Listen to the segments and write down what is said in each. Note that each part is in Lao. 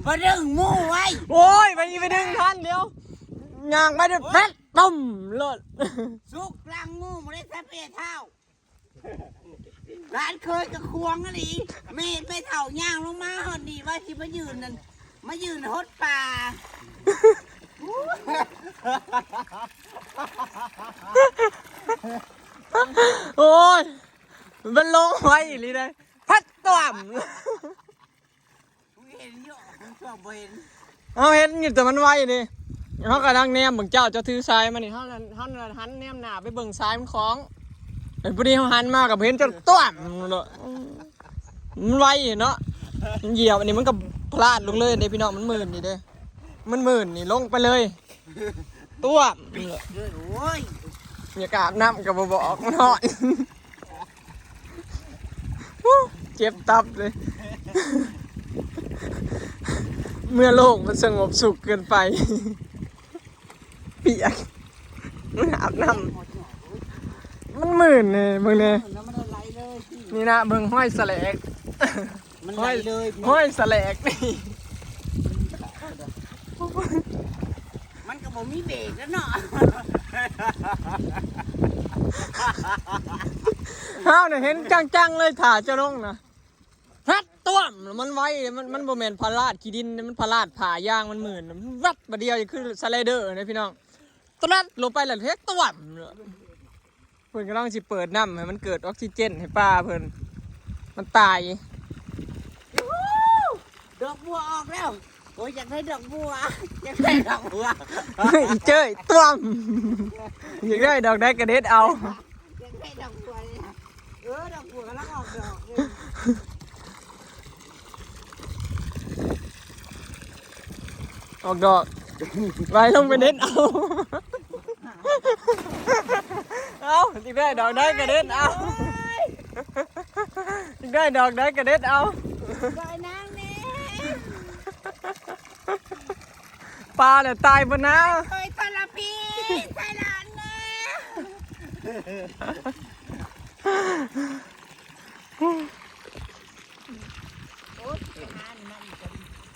ບໍ່ດຶງໝູໄວ້. ໂອ້ຍ ໄປນີ້ໄປດຶງທັນ ດຽວຍ່າງໄປເດີ ແຟັດ ປຶ້ມໂລດ. ສຸກຫຼັງໝູບໍ່ໄດ້ສະເປເທົ້າ. ຫຼານເຄີຍກະຂວາງອີ່ຫຼີ. ແມ່ ແມ່ເຖົ້າຍ່າງລົງມາຮອດນີ້ ວ່າຊິມາຢືນນັ້ນ ມາຢືນຫົດປ່າ. ໂອ້ຍ ມັນລົງໄວອີ່ຫຼີເດ້ ພັດຕວມ. ເຫັນຢູ່ ເຮົາເຫັນຢູ່ ແຕ່ມັນໄວເດ້. ເຮົາກະນັ່ງແນມເບິ່ງເຈົ້າ ເຈົ້າຖືສາຍມານີ້ ເຮົາ ເຮົາຫັນແນມໜ້າໄປເບິ່ງສາຍມັນຂອງ. ແລ້ວພໍດີເຮົາຫັນມາກະບໍ່ເຫັນ ເຈົ້າຕວມໂລດ. ມັນໄວເນາະ ມັນຢຽບອັນນີ້ມັນກະພະລາດລົງເລີຍເດ້ພີ່ນ້ອງ. ມັນມື່ນນີ້ເດ້ ມັນມື່ນນີ້ລົງໄປເລີຍ ຕວມ. ໂອ້ຍ ຢາກອາບນ້ຳກະບໍ່ບອກ ມັນຮ້ອນ. ເຈັບຕັບເລີຍ ເມື່ອໂລກມັນສະຫງົບສຸກເກີນໄປ ປຽກ ມັນອາບນ້ຳ ມັນມື່ນເດ້ ເບິ່ງແດ່. ນີ້ນະ ເບິ່ງຮອຍສະແຫຼກ ມັນໄຫຼເລີຍ ຮອຍສະແຫຼກນີ້ ມັນກະບໍ່ມີເບຣກແລ້ວເນາະ. ເຮົານະເຫັນຈັງໆເລີຍ ຖ້າຈະລົງນະ ຮັດ ຕວມ. ມັນໄວ ມັນ ມັນບໍ່ແມ່ນພະລາດຂີ້ດິນ ມັນພະລາດຜ້າຢາງ ມັນມື່ນ ມັນວັບບາດດຽວ ຄືສະໄລເດີນະພີ່ນ້ອງ. ຕະລັດລົງໄປແລ້ວເຮັດ ຕວມ. ເພິ່ນກຳລັງຊິເປີດນ້ຳໃຫ້ມັນເກີດອອກຊີເຈນໃຫ້ປາເພິ່ນ ມັນຕາຍ. ດອກບົວອອກແລ້ວ. ໂອ້ຍ ຢາກໄດ້ດອກບົວ ຢາກໄດ້ດອກບົວ. ອີເຈ້ຍ ຕວມ. ຢາກໄດ້ດອກໃດກະເດັດເອົາ. ຢາກໄດ້ດອກບົວນີ້ນະ. ເອີ ດອກບົວກຳລັງອອກດອກເລີຍ. ອອກດອກ ໄວລົງໄປເດັດເອົາ. ເອົາ ຢາກໄດ້ດອກໃດກະເດັດເອົາ. ຢາກໄດ້ດອກໃດກະເດັດເອົາ. ຊ່ອຍນາງແດ່. ປາແຫຼະຕາຍເບິດນາ. ຊ່ອຍທະລະພີ ຊ່ອຍຫຼານແດ່.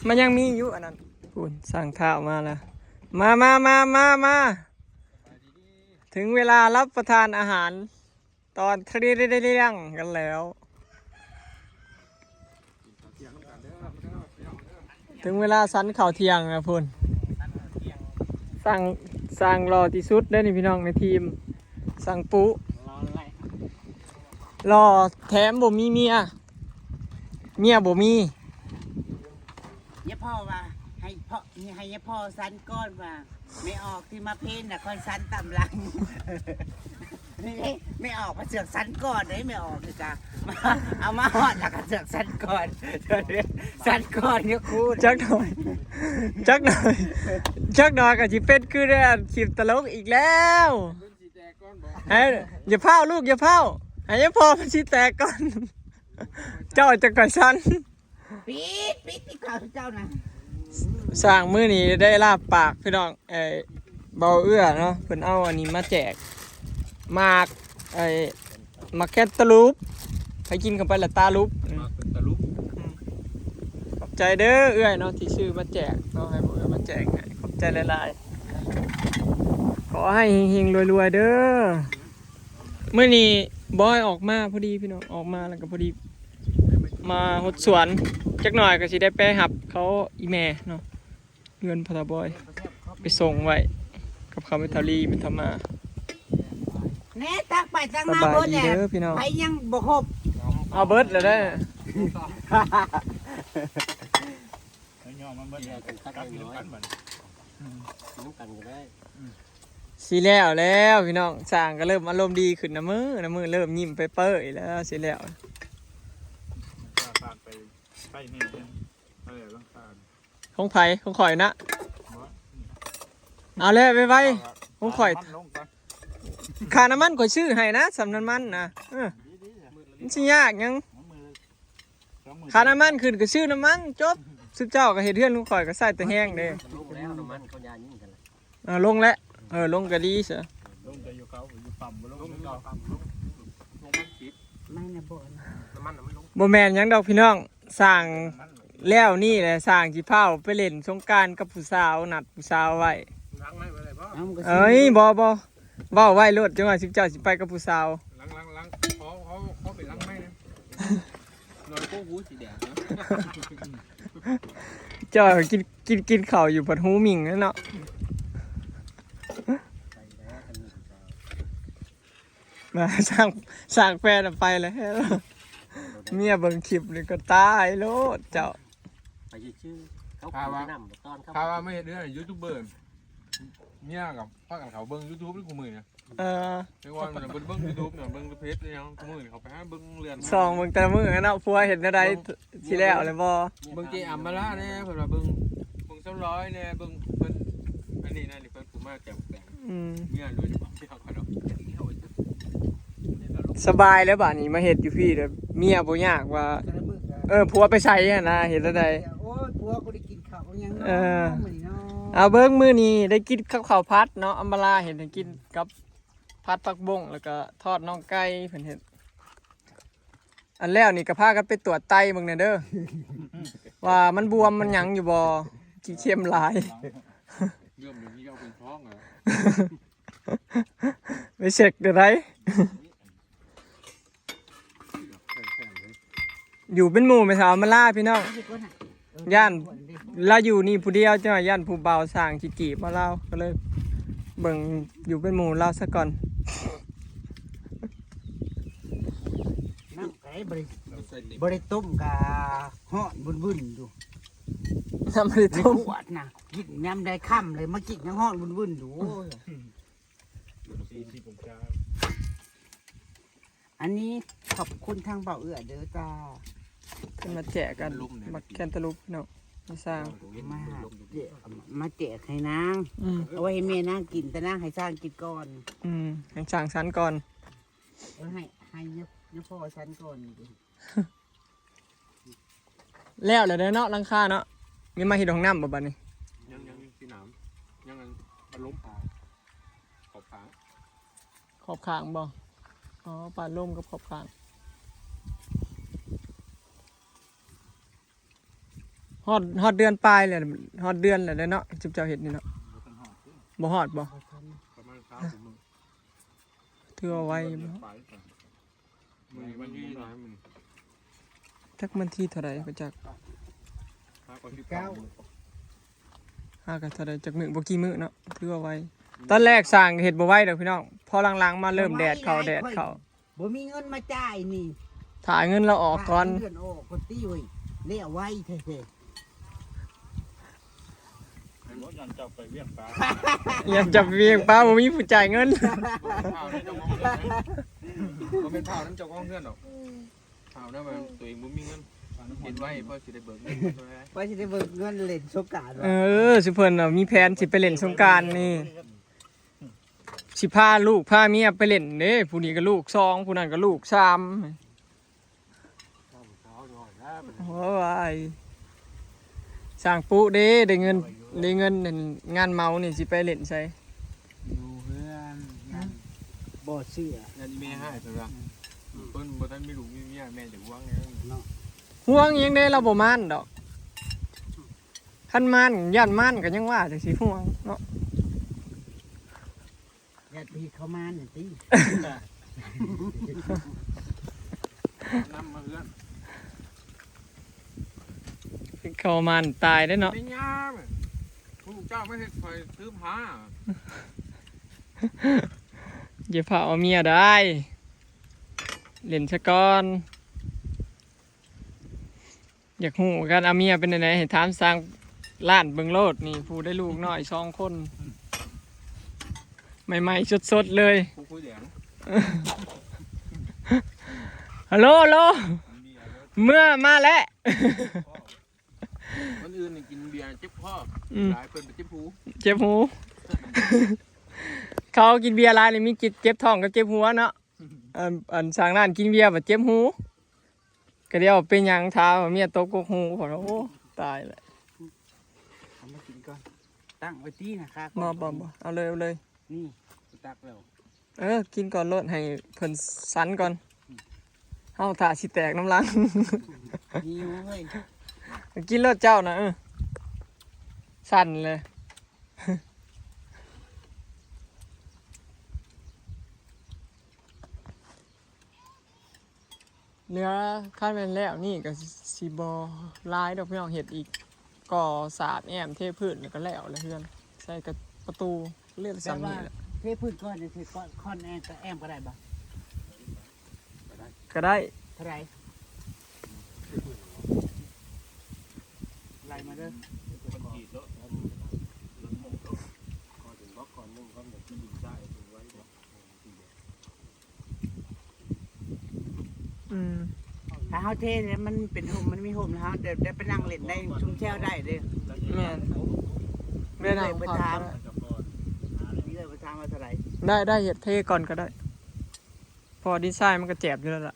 ມັນຍັງມີຢູ່ອັນນັ້ນ. ພຸ້ນ ຊ່າງທ້າວມາແລ້ວ. ມາ ມາ ມາ ມາ ມາ. ເຖິງເວລາຮັບປະທານອາຫານຕອນທ່ຽງກັນແລ້ວ. ເຖິງເວລາສັນເຂົ້າທ່ຽງແລ້ວພຸ້ນ. ຊ່າງ ຊ່າງຫຼໍ່ທີ່ສຸດເດ້ນີ້ພີ່ນ້ອງໃນທີມ. ຊ່າງປຸ ຫຼໍ່ແທ້ ຫຼໍ່ແຖມບໍ່ມີເມຍ ເມຍບໍ່ມີ. ຍາພໍ່ວ່າ ໃຫ້ພໍ່ ໃຫ້ຍາພໍ່ສັນກ່ອນວ່າ ແມ່ອອກທີ່ມາເພນນະ ຄ່ອຍສັນຕາມຫຼັງ. ນີ້ເດ້ ແມ່ອອກມາເສືອກສັນກ່ອນເດ້ ແມ່ອອກນີ້ກະ ເອົາມາຮອດແລ້ວກະເສືອກສັນກ່ອນ ສັນກ່ອນຍາຄູ. ຈັກໜ່ອຍ ຈັກໜ່ອຍ ຈັກໜ່ອຍກະຊິເປັນຄືໃນອັນຄລິບຕະຫຼົກອີກແລ້ວ. ໃຫ້ ຢ່າພ້າວລູກ ຢ່າພ້າວ ໃຫ້ຍາພໍ່ເພິ່ນຊິແຕກກ່ອນ ເຈົ້າຈັ່ງຄ່ອຍສັນ. ປິດ ປິດຕິເຂົາເຈົ້ານະ. ຊ່າງມື້ນີ້ໄດ້ລາບປາກພີ່ນ້ອງ. ເອີ ເບົາເອື້ອເນາະ ເພິ່ນເອົາອັນນີ້ມາແຈກ ໝາກ ເອີ ໝາກແຄນຕາລູບ ໃຜກິນເຂົ້າໄປລະຕາລຸບ. ໝາກແຄນຕາລູບ. ຂອບໃຈເດີເອື້ອຍເນາະ ທີ່ຊື້ມາແຈກເນາະ ໃຫ້ເບົາເອື້ອມາແຈກໃຫ້ ຂອບໃຈຫຼາຍໆ. ຂໍໃຫ້ເຮັງໆລວຍໆເດີ. ມື້ນີ້ບອຍອອກມາພໍດີພີ່ນ້ອງ ອອກມາແລ້ວກະພໍດີມາຫົດສວນ ຈັກໜ່ອຍກະຊິໄດ້ໄປຮັບເຂົາອີ່ແມ່ເນາະ ເຮືອນພໍ່ເຖົ້າບອຍ ໄປສົ່ງໄວ້ກັບເຂົາແມ່ເຖົ້າລີ ແມ່ເຖົ້າມາ. ແນ່ ຕັກໄປຕັກມາເບິດແລ້ວ ສະບາຍດີເດີພີ່ນ້ອງ ໃຜຍັງບໍ່ຄົບ ເອົາເບິດແລ້ວເດີ. ໃຫ້ຍ່ອງມັນເບິດແລ້ວ ຕັກກິນນຳກັນບັດນີ້ ກິນນຳກັນກະໄດ້. ຊິແລ້ວແລ້ວພີ່ນ້ອງ ຊ່າງກະເລີ່ມອາລົມດີຂຶ້ນນະມື້ ນະມື້ເລີ່ມຍິ້ມເປີຍໆແລ້ວ ຊິແລ້ວ. ຂອງໃຜ? ຂອງຂ້ອຍນະ. ເອົາແລ້ວໄວໆ ຂອງຂ້ອຍ. ຄ່ານ້ຳມັນຂ້ອຍຊື້ໃຫ້ນະ ສ່ຳນ້ຳມັນນະ. ເອີ ມັນຊິຍາກຫຍັງ? ຄ່ານ້ຳມັນຂຶ້ນກະຊື້ນ້ຳມັນ ຈົບ. ຊຸມເຈົ້າກະເຮັດເຮືອນ ຂອງຂ້ອຍກະໃຊ້ແຕ່ແຮງເດ້. ລົງແລ້ວ ນ້ຳມັນເຂົາຢ່າຍິງກັນລະ. ເອີ ລົງແລ້ວ ເອີ ລົງກະດີຊະ. ລົງແຕ່ຢູ່ເຂົາ ຢູ່ປ້ຳບໍ່ລົງຄືເກົ່າ. ລົງມັນສິບ ບໍ່ແມ່ນຫຍັງດອກພີ່ນ້ອງ ສ້າງ ແລ້ວນີ້ແຫຼະ ຊ່າງຊິພາໄປຫຼິ້ນສົງການກັບຜູ້ສາວ ນັດຜູ້ສາວໄວ້. ເອົາ ມັນກໍ ເອີຍ ບໍ່ ບໍ່ ເວົ້າໄວ້ໂລດ ຈັກໜ່ອຍຊຸມເຈົ້າຊິໄປກັບຜູ້ສາວ. ຫຼັງ ຫຼັງ ຫຼັງ ຂໍ ຂໍ ຂໍເປັນຫຼັງໄມ້ນະ. ໜ້ອຍໂກຫູສີແດງເນາະ. ເຈົ້າກິນ ກິນ ກິນເຂົ້າຢູ່ ພັດຫູໝິ່ງແລ້ວເນາະ. ມາສ້າງ ສ້າງແຟນນຳໄປແລ້ວ ເມຍເບິ່ງຄລິບນີ້ກໍຕາຍໂລດເຈົ້າ. ໄປຊື່ໆ ເຂົາ ຖ້າວ່າ ຕອນເຂົາ ຖ້າວ່າມາເຮັດເຮືອນຢູທູບເບີ ເມຍກໍພາກັນເຂົ້າເບິ່ງຢູທູບໃນຄູ່ມື້ນີ້. ເອີ ແຕ່ວ່າມັນເບິ່ງຢູທູບນະ ເບິ່ງເພຈອີຫຍັງ ມື້ນີ້ເຂົາໄປຫາເບິ່ງເລື່ອນ ສ່ອງເບິ່ງແຕ່ລະມື້ເນາະ ຜົວເຮັດແນວໃດ ເບິ່ງ ຊິແລ້ວແລ້ວບໍ່? ເບິ່ງເຈ້ອຳມາລາແດ່ ເພິ່ນວ່າເບິ່ງ ເບິ່ງສາວລອຍແດ່ ເບິ່ງເພິ່ນ ອັນນີ້ນະ ນີ້ເພິ່ນຜູ້ມາແຕ່ງ ອືມ ເມຍລວຍຈະບອກທີ່ເຮົາກໍດອກ. ສະບາຍແລ້ວບາດນີ້ ມາເຮັດຢູ່ພີ້ເດີ ເມຍບໍ່ຍາກວ່າ ແຕ່ລະມື້ກໍ ເອີ ຜົວໄປໃສຫັ້ນນະ ເຮັດແນວໃດ? ໂອ້ຍ ຜົວບໍ່ໄດ້ກິນເຂົ້າຫຍັງເນາະ ເອີ ມື້ນີ້ເນາະ. ເອົາເບິ່ງ ມື້ນີ້ໄດ້ກິນກັບເຂົ້າຜັດເນາະ ອຳມາລາເຮັດໃຫ້ກິນກັບ ຜັດຜັກບົ້ງ ແລ້ວກໍທອດໜ່ອໄກ່ເພິ່ນເຮັດ. ອັນແລ້ວນີ້ກໍພາກັນໄປກວດໄຕເບິ່ງແດ່ເດີ ວ່າມັນບວມມັນຫຍັງຢູ່ບໍ່ ຂີ້ເຄັມຫຼາຍ. ເລື່ອງນີ້ເອົາເປັນທ້ອງເອົາ ໄປເຊັກເດີໄດ. ຢູ່ເປັນໝູ່ແມ່ສາວມາລາພີ່ນ້ອງ ຢ້ານລາວຢູ່ນີ້ຜູ້ດຽວ ຈັ່ງວ່າຢ້ານຜູ້ບ່າວສ້າງຊິຈີບມາລາວ ກໍເລີຍເບິ່ງຢູ່ເປັນໝູ່ລາວຊະກ່ອນ. ນ້ຳກໍໄດ້ ບໍ່ໄດ້ ບໍ່ໄດ້ຕົ້ມກໍຮ້ອນວຸ້ນໆຢູ່ ນ້ຳບໍ່ໄດ້ຕົ້ມ ໃນຂວດນະ ກິນຍາມໃດຄ່ຳເລີຍ ມາກິນຍັງຮ້ອນວຸ້ນໆຢູ່ ໂອ້ຍ. ອັນນີ້ຂອບຄຸນທາງເບົາເອື້ອເດີຈ້າ ເພິ່ນມາແຈກກັນ ໝາກແຄນຕາລູບເນາະ ມາສ້າງ ມາແຈກ ມາແຈກໃຫ້ນາງ ອືມ ເອົາໄວ້ໃຫ້ແມ່ນາງກິນ ແຕ່ນາງໃຫ້ຊ່າງກິນກ່ອນ ອືມ ໃຫ້ຊ່າງສັນກ່ອນ ເອີ ໃຫ້ ໃຫ້ຍາ ຍາພໍ່ສັນກ່ອນ. ແລ້ວແລ້ວເດີເນາະ ຫຼັງຄາເນາະ ມີມາເຮັດຫ້ອງນ້ຳບໍ່ບັດນີ້? ຍັງ ຍັງ ຍັງຊິໜາມ ຍັງອັນພັດລົມ ອ່າ ຂອບຂ້າງ ຂອບຂ້າງບໍ່? ອໍ ພັດລົມກັບຂອບຂ້າງ. ຮອດ ຮອດເດືອນປາຍແລ້ວ ຮອດເດືອນແລ້ວເດ້ເນາະ ຈຸມເຈົ້າເຮັດນີ້ເນາະ ບໍ່ຮອດເດ້ ບໍ່ຮອດບໍ່? ປະມານຊາວກວ່າມື້ ຖືວ່າໄວຢູ່ ເດືອນປາຍ ມື້ນີ້ວັນທີເທົ່າໃດບໍ່ຈັກ ຫາກໍສິບເກົ້າ ຫາກໍເທົ່າໃດຈັກມື້ ບໍ່ກີ່ມື້ເນາະ ຖືວ່າໄວ. ຕອນແລກຊ່າງເຮັດບໍ່ໄວດອກພີ່ນ້ອງ ພໍຫຼັງໆມາເລີ່ມແດດເຂົ້າ ແດດເຂົ້າ ບໍ່ມີເງິນມາຈ່າຍນີ້ ຖ້າເງິນລາວອອກກ່ອນ ຖ້າເງິນເດືອນອອກກ່ອນຕິເວີຍ ແລ້ວໄວແທ້ໆ. ຢ້ານເຈົ້າໄປວຽກປາ ຢ້ານເຈົ້າໄປວຽກປາ ບໍ່ມີຜູ້ຈ່າຍເງິນ ບໍ່ແມ່ນພາວນຳເຈົ້າຂອງເຮືອນດອກ ພາວນຳວ່າຕົວເອງບໍ່ມີເງິນ ເຮັດໄວ້ພໍຊິໄດ້ເບີກເງິນ ພໍຊິໄດ້ເບີກເງິນຫຼິ້ນສົງການ. ເອີ ຊຸມເພິ່ນມີແຜນຊິໄປຫຼິ້ນສົງການນີ້ ຊິພາລູກພາເມຍໄປຫຼິ້ນເດ້ ຜູ້ນີ້ກໍລູກສອງ ຜູ້ນັ້ນກໍລູກສາມ. ໂອ້ຍ ຊ່າງປຸເດ້ ໄດ້ເງິນ ໄດ້ເງິນນັ້ນ ງານເມົານີ້ຊິໄປຫຼິ້ນໃສ? ຢູ່ເຮືອນ ງານບໍ່ເຊື່ອ ງານອີແມ່ຮ້າຍເພິ່ນວ່າ ເພິ່ນບໍ່ທັນມີລູກມີເມຍ ແມ່ຈະຫວງແນວນີ້ເນາະ ຫວງຫຍັງເດ້ ລາວບໍ່ມານດອກ ຄັນມານ ຢ້ານມານກໍຍັງວ່າຈັ່ງຊິຫວງເນາະ. ຍາດພີ່ເຂົາມານີ້ຕິ ນຳມາເຮືອນ ເຂົາມາຕາຍເດ້ເນາະ ແມ່ຍ່າ ຜູ້ເຈົ້າມາເຮັດຂ້ອຍຕື່ມຫາ ຢ່າພາເອົາເມຍໄດ້ ຫຼິ້ນຊະກ່ອນ. ຢາກຮູ້ກັນ ອາ ເມຍເປັນແນວໃດ ໃຫ້ຖາມຊ່າງລ້ານເບິ່ງໂລດນີ້ ຜູ້ໄດ້ລູກນ້ອຍສອງຄົນ ໃໝ່ໆສົດໆເລີຍ ຜູ້ຄຸຍແດງ ຮັລໂຫຼ ຮັລໂຫຼ ເມຍມາແລ້ວ ຄົນອື່ນນີ້ກິນເບຍເຈັບຄໍ ອືມ ຫຼາຍເພິ່ນໄປເຈັບຫູ ເຈັບຫູ ເຂົາກິນເບຍຫຼາຍນີ້ມີເຈັບ ເຈັບທ້ອງກັບເຈັບຫົວເນາະ ອັນ ອັນຊ່າງນັ້ນກິນເບຍບັດເຈັບຫູ ກະດຽວເປັນຫຍັງ ຖ້າວ່າເມຍຕົກກົກຫູ ໂອ້ ຕາຍແລ້ວ ເອົາມາກິນກ່ອນ ຕັ້ງໄວ້ຕີນະຄາ ບໍ່ ບໍ່ ບໍ່ ເອົາເລີຍ ເອົາເລີຍ ນີ້ ຕັກແລ້ວ ເອີ ກິນກ່ອນໂລດ ໃຫ້ເພິ່ນສັນກ່ອນ ເຮົາຖ້າຊິແຕກນຳຫຼັງ ຫິວເວີຍ ກິນໂລດເຈົ້ານະ ເອີ ສັ່ນເລີຍ. ເຫຼືອ ຄັນແມ່ນແລ້ວນີ້ກໍຊິບໍ່ຫຼາຍດອກພີ່ນ້ອງ ເຮັດອີກ ກໍ່ສາດແອ້ມເທພື້ນ ແລ້ວກໍແລ້ວແຫຼະເຮືອນ ໃສ່ກະປະຕູ ເຫຼືອສ່ຳນີ້ແຫຼະ. ເທພື້ນກ່ອນ ຊິຄອນແອ້ມ ແອ້ມກໍໄດ້ບໍ່? ກໍໄດ້. ເທົ່າໃດ? ໄລ່ມາເດີ. ອືມ ຖ້າເຮົາເທແລ້ວມັນເປັນຮົ່ມ ມັນມີຮົ່ມແລ້ວ ເຮົາໄດ້ ໄດ້ໄປນັ່ງຫຼິ້ນໄດ້ຊຸມແຊວໄດ້ເດ້. ແມ່ນ ແມ່ນ ເອື້ອຍໄປຖາມ ເອື້ອຍໄປຖາມວ່າເທົ່າໃດ? ໄດ້ ໄດ້ ເຮັດເທກ່ອນກໍໄດ້ ເພາະວ່າດິນຊາຍມັນກໍແຈບຢູ່ແລ້ວລະ.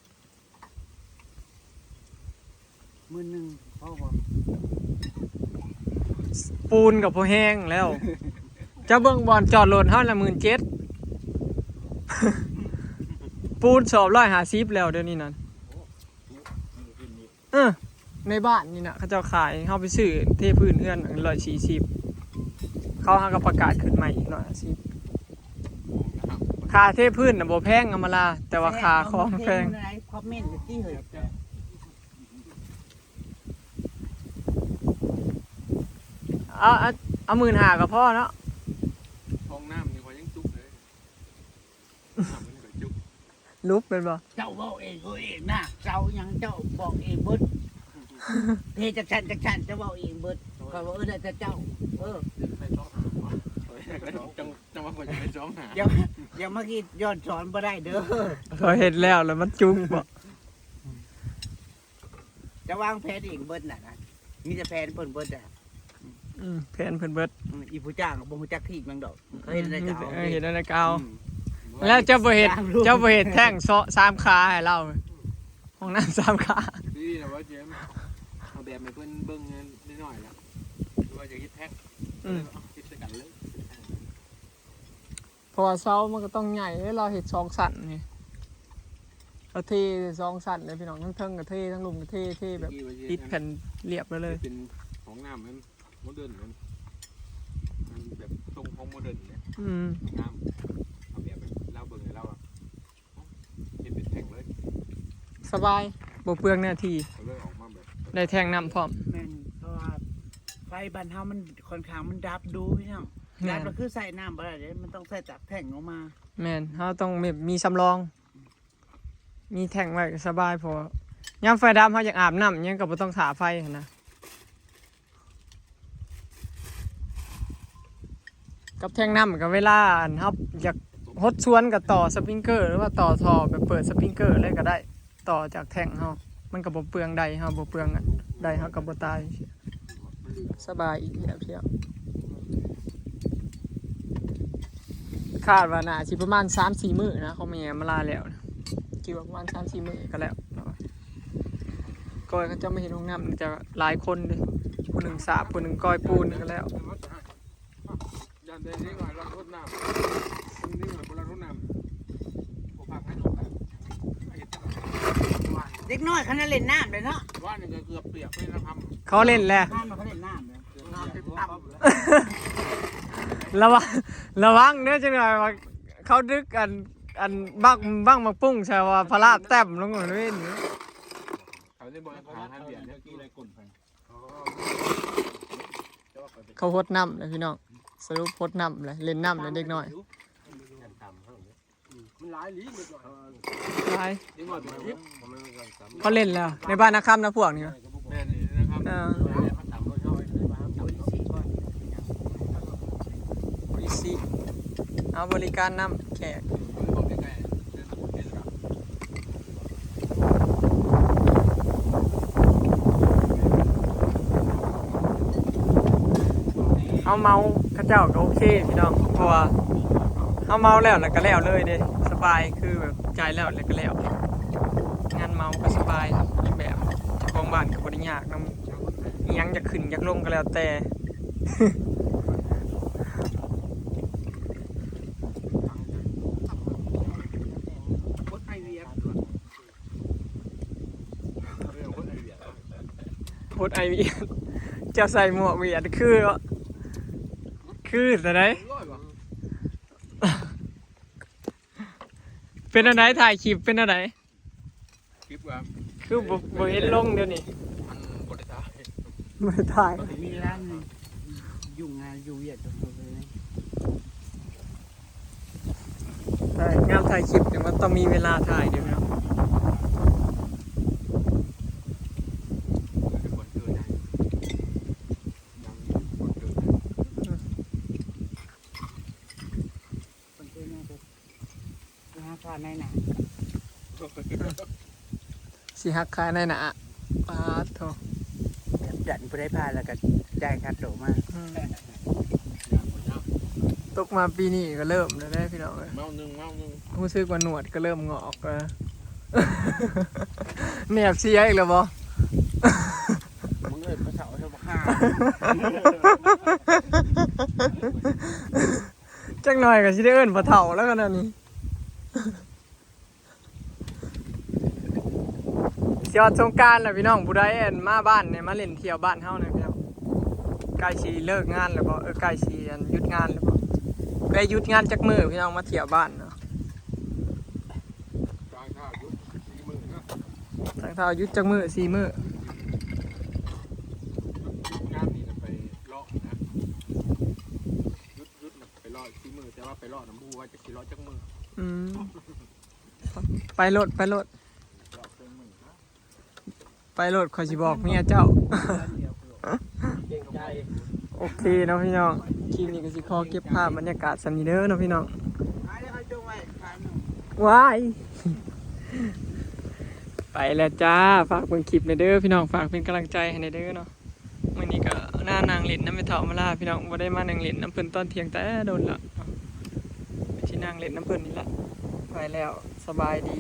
ໝື່ນໜຶ່ງ ພໍບໍ່? ປູນກໍພໍແຮງແລ້ວ ເຈົ້າເບິ່ງບ່ອນຈອດລົດເຮົານະ ໝື່ນເຈັດ ປູນສອບຮ້ອຍຫ້າສິບແລ້ວ ດຽວນີ້ນັ້ນ. ເອີ ໃນບ້ານນີ້ນະ ເຂົາເຈົ້າຂາຍ ເຮົາໄປຊື້ເທພື້ນເຮືອນຮ້ອຍສີ່ສິບ ເຂົາຫາກໍປະກາດຂຶ້ນໃໝ່ອີກຮ້ອຍຫ້າສິບ. ຄ່າເທພື້ນນະບໍ່ແພງ ອຳມາລາ ແຕ່ວ່າຄ່າຂອງແພງ. ຄອມເມັນຕິເຮີ້ຍ. ເອົາ ເອົາ ເອົາໝື່ນຫ້າກໍພໍເນາະ. ຫ້ອງນ້ຳນີ້ຂ້ອຍຍັງຈຸກເລີຍ ນ້ຳມັນກໍຈຸກ ຫຼຸບແມ່ນບໍ່? ເຈົ້າເວົ້າເອງເອີເອງນະ ເຈົ້າຫຍັງເຈົ້າບອກເອງເບິດ ເຮັດຈັ່ງຊັ້ນຈັ່ງຊັ້ນ ເຈົ້າເວົ້າເອງເບິດ. ຂ້ອຍວ່າ ເອີ ແລ້ວແຕ່ເຈົ້າ ເອີ ໄດ້ສອງຫ້າບໍ່? ຈັ່ງ ຈັ່ງວ່າຂ້ອຍຈະໄດ້ສອງຫ້າ. ຢ່າ ຢ່າມາຄິດຍ້ອນສອນບໍ່ໄດ້ເດີ ເຂົາເຮັດແລ້ວ ແລ້ວມັນຈຸກບໍ່? ຈະວາງແຜນເອງເບິດນະ ນະ ມີແຕ່ແຜນເພິ່ນເບິດນະ. ອືມ ແຜນເພິ່ນເບິດ. ອືມ ອີຜູ້ຈ້າງກໍບໍ່ຮູ້ຈັກທີ່ຫຍັງດອກ ເຂົາເຮັດແນວໃດກໍເອົາ ເອີ ເຮັດແນວໃດກໍເອົາ. ອືມ ແລ້ວເຈົ້າບໍ່ເຮັດ ເຈົ້າບໍ່ເຮັດແທ້ງເຊາະສາມຂາໃຫ້ລາວ ຫ້ອງນ້ຳສາມຂາ. ດີແລ້ວວ່າເຈມ ເອົາແບບໃຫ້ເພິ່ນເບິ່ງໜ້ອຍໆ ລະ ຫຼືວ່າຈະເຮັດແທ້ງ. ອືມ ເຮັດໃສ່ກັນເລີຍ. ເພາະວ່າເສົາມັນກໍຕ້ອງໃຫຍ່ເດ້ ລາວເຮັດສອງຊັ້ນນີ້ ລາວເທສອງຊັ້ນເດ້ພີ່ນ້ອງ ທັງເທິງກໍເທ ທັງລຸ່ມກໍເທ ເທແບບຕິດແຜ່ນລຽບໄປເລີຍ. ເປັນຫ້ອງນ້ຳແມ່ນໂມເດີນ ມັນ ມັນແບບຊົງຂອງໂມເດີນເດ້. ອືມ ງາມ ເອົາແບບ ແບບລາວເບິ່ງໃຫ້ລາວວ່າ ເຮັດເປັນແທ້ງເລີຍ ສະບາຍ ບໍ່ເປືອງເນື້ອທີ່ ກໍເລີຍອອກມາແບບ ໄດ້ແທ້ງນ້ຳພ້ອມ. ແມ່ນ ເພາະວ່າໄຟບ້ານເຮົາມັນຂ້ອນຂ້າງມັນດັບດູພີ່ນ້ອງ. ແມ່ນ ດັບແລ້ວຄືໃຊ້ນ້ຳບໍ່ໄດ້ເດ້ ມັນຕ້ອງໃຊ້ຈາກແທ້ງອອກມາ. ແມ່ນ ເຮົາຕ້ອງແບບມີສຳລອງ ມີແທ້ງໄວ້ກໍສະບາຍ ເພາະວ່າຍາມໄຟດັບເຮົາຢາກອາບນ້ຳຫຍັງກໍບໍ່ຕ້ອງຖ້າໄຟຫັ້ນນະ. ກັບແທ້ງນ້ຳ ກໍເວລາ ອັນ ເຮົາຢາກຫົດສວນກໍຕໍ່ສະປຣິງເກີ ຫຼືວ່າຕໍ່ທໍ່ແບບເປີດສະປຣິງເກີເລີຍກໍໄດ້ ຕໍ່ຈາກແທ້ງເຮົາ ມັນກໍບໍ່ເປືອງໄດເຮົາ ບໍ່ເປືອງ ໄດເຮົາກໍບໍ່ຕາຍ. ສະບາຍອີກແລ້ວ ຄາດວ່າໜ້າຊິປະມານສາມສີ່ມື້ນະ ຂອງແມ່ມາລາແລ້ວ ຄິດວ່າປະມານສາມສີ່ມື້ກໍແລ້ວ. ກ້ອຍເຂົາເຈົ້າມາເຮັດຫ້ອງນ້ຳ ຈະຫຼາຍຄົນເດ້ ຜູ້ໜຶ່ງສາບ ຜູ້ໜຶ່ງກ້ອຍປູນກໍແລ້ວ. ຢ້ານໄດ້ເດັກນ້ອຍລັກຫົດນ້ຳ ເດັກນ້ອຍບໍ່ລັກຫົດນ້ຳ ບໍ່ພັກໃຫ້ອອກ. ເດັກນ້ອຍຂະໜາດເລ່ນນ້ຳເດ້ເນາະ ວ່ານີ້ກໍເກືອບປຽກເລີຍນະຄຳ ເຂົາເລ່ນແຫຼະ ເຂົາເລ່ນນ້ຳເດ້. ລະວັງ ລະວັງເດີ ຈັກໜ້ອຍວ່າເຂົາດຶກອັນ ອັນບັກ ບັກໝາກປຸ້ງໃສ່ວ່າພະລາດແຕ້ມລົງເວນ. ເຂົາໄດ້ບໍ່ຫາທາງບຽດເດ້. ເຂົາຫົດນ້ຳແລ້ວພີ່ນ້ອງ ສະຫຼຸບຫົດນ້ຳແລ້ວ ເລ່ນນ້ຳແລ້ວເດັກນ້ອຍ. ມັນຫຼາຍອີ່ຫຼີເດັກນ້ອຍ ຫຼາຍ ເດັກນ້ອຍເປັນສິບ ເຂົາເລ່ນແລ້ວ ໃນບ້ານນາຄຳນະພວກນີ້. ແມ່ນນີ້ນະຄຳ ເອີ ໂອລິຊິ ເອົາບໍລິການນຳແຂກ. ເຮົາເມົາເຂົາເຈົ້າກໍໂອເຄພີ່ນ້ອງ ເພາະວ່າເຮົາເມົາແລ້ວ ແລ້ວກໍແລ້ວເລີຍເດ້ ສະບາຍ ຄືແບບຈ່າຍແລ້ວ ແລ້ວກໍແລ້ວ. ງານເມົາກໍສະບາຍ ແບບເຈົ້າຂອງບ້ານກໍບໍ່ໄດ້ຍາກນຳ ອີ່ຫຍັງຢາກຂຶ້ນຢາກລົງກໍແລ້ວແຕ່. ໂຄ ຄົນໄອວຽດ ເຈົ້າໃສ່ໝວກຫວຽດຄືເນາະ ຄືແນວໃດ? ເປັນແນວໃດ? ຖ່າຍຄລິບເປັນແນວໃດ? ຄລິບວ່າ ຄືບໍ່ ບໍ່ເຫັນລົງດຽວນີ້ ມັນບໍ່ໄດ້ຖ່າຍ ບໍ່ໄດ້ຖ່າຍ ມີຮ້ານຫຍັງ ຫຍຸ້ງງານຢູ່ຫວຽດ ແຕ່ຍາມຖ່າຍຄລິບນີ້ມັນຕ້ອງມີເວລາຖ່າຍເດ້ພີ່ນ້ອງ. ຄົນເກີດໃຫຍ່ ຍັງຄົນເກີດໃຫຍ່ ຄົນເກີດໃຫຍ່ກໍຊິຫາຄ່ານາຍໜ້າ ຊິຫັກຄ່ານາຍໜ້າ ປາດໂທ້ ແບບດັນຜູ້ໃດຜ່ານແລ້ວກໍຈ່າຍຄ່າໂຕມາ ອືມ ຕົກມາປີນີ້ກໍເລີ່ມແລ້ວເດ້ພີ່ນ້ອງເອີຍ ເມົາໜຶ່ງ ເມົາໜຶ່ງ ຮູ້ສຶກວ່າໜວດກໍເລີ່ມງອກແລ້ວ ແນບເສຍອີກແລ້ວບໍ່? ມຶງເອີ້ນພະເຖົ້າຊະບັກຫ່າ ຈັກໜ່ອຍກໍຊິໄດ້ເອີ້ນພະເຖົ້າແລ້ວຂະໜາດນີ້. ຊິຮອດສົງການແລ້ວພີ່ນ້ອງ ຜູ້ໃດ ອັນ ມາບ້ານນີ້ ມາຫຼິ້ນທ່ຽວບ້ານເຮົານີ້ພີ່ນ້ອງ ໃກ້ຊິເລີກງານແລ້ວບໍ່? ເອີ ໃກ້ຊິ ອັນ ຢຸດງານແລ້ວບໍ່? ໄດ້ຢຸດງານຈັກມື້ພີ່ນ້ອງ ມາທ່ຽວບ້ານເນາະ? ທາງເທົ້າຢຸດສີ່ມື້ເນາະ ທາງເທົ້າຢຸດຈັກມື້? ສີ່ມື້ ຢຸດ ຢຸດງານນີ້ນະ ໄປເລາະນະ ຢຸດ ຢຸດນະ ໄປເລາະສີ່ມື້ ແຕ່ວ່າໄປເລາະນະ ບໍ່ຮູ້ວ່າຈະຊິເລາະຈັກມື້ ອືມ ໄປໂລດ ໄປໂລດ ເລາະເຄິ່ງມື້ນະ ໄປໂລດ ຂ້ອຍຊິບອກເມຍເຈົ້າ ເກງໃຈ ໂອເຄເນາະພີ່ນ້ອງ ຄລິບນີ້ກໍຊິຂໍເກັບພາບບັນຍາກາດສ່ຳນີ້ເດີເນາະພີ່ນ້ອງ ຫາຍແລ້ວ ໃຫ້ຈົ່ງໄວ້ຂ້າງໜຶ່ງ ວ້າຍ ໄປແລ້ວຈ້າ ຝາກເບິ່ງຄລິບແດ່ເດີພີ່ນ້ອງ ຝາກເປັນກຳລັງໃຈໃຫ້ແດ່ເດີເນາະ. ມື້ນີ້ກໍມານັ່ງຫຼິ້ນນຳແມ່ເຖົ້າມາລາພີ່ນ້ອງ ບໍ່ໄດ້ມານັ່ງຫຼິ້ນນຳເພິ່ນຕອນທ່ຽງແຕ່ດົນລະ ຊິນັ່ງຫຼິ້ນນຳເພິ່ນນີ້ລະ ໄປແລ້ວ ສະບາຍດີ.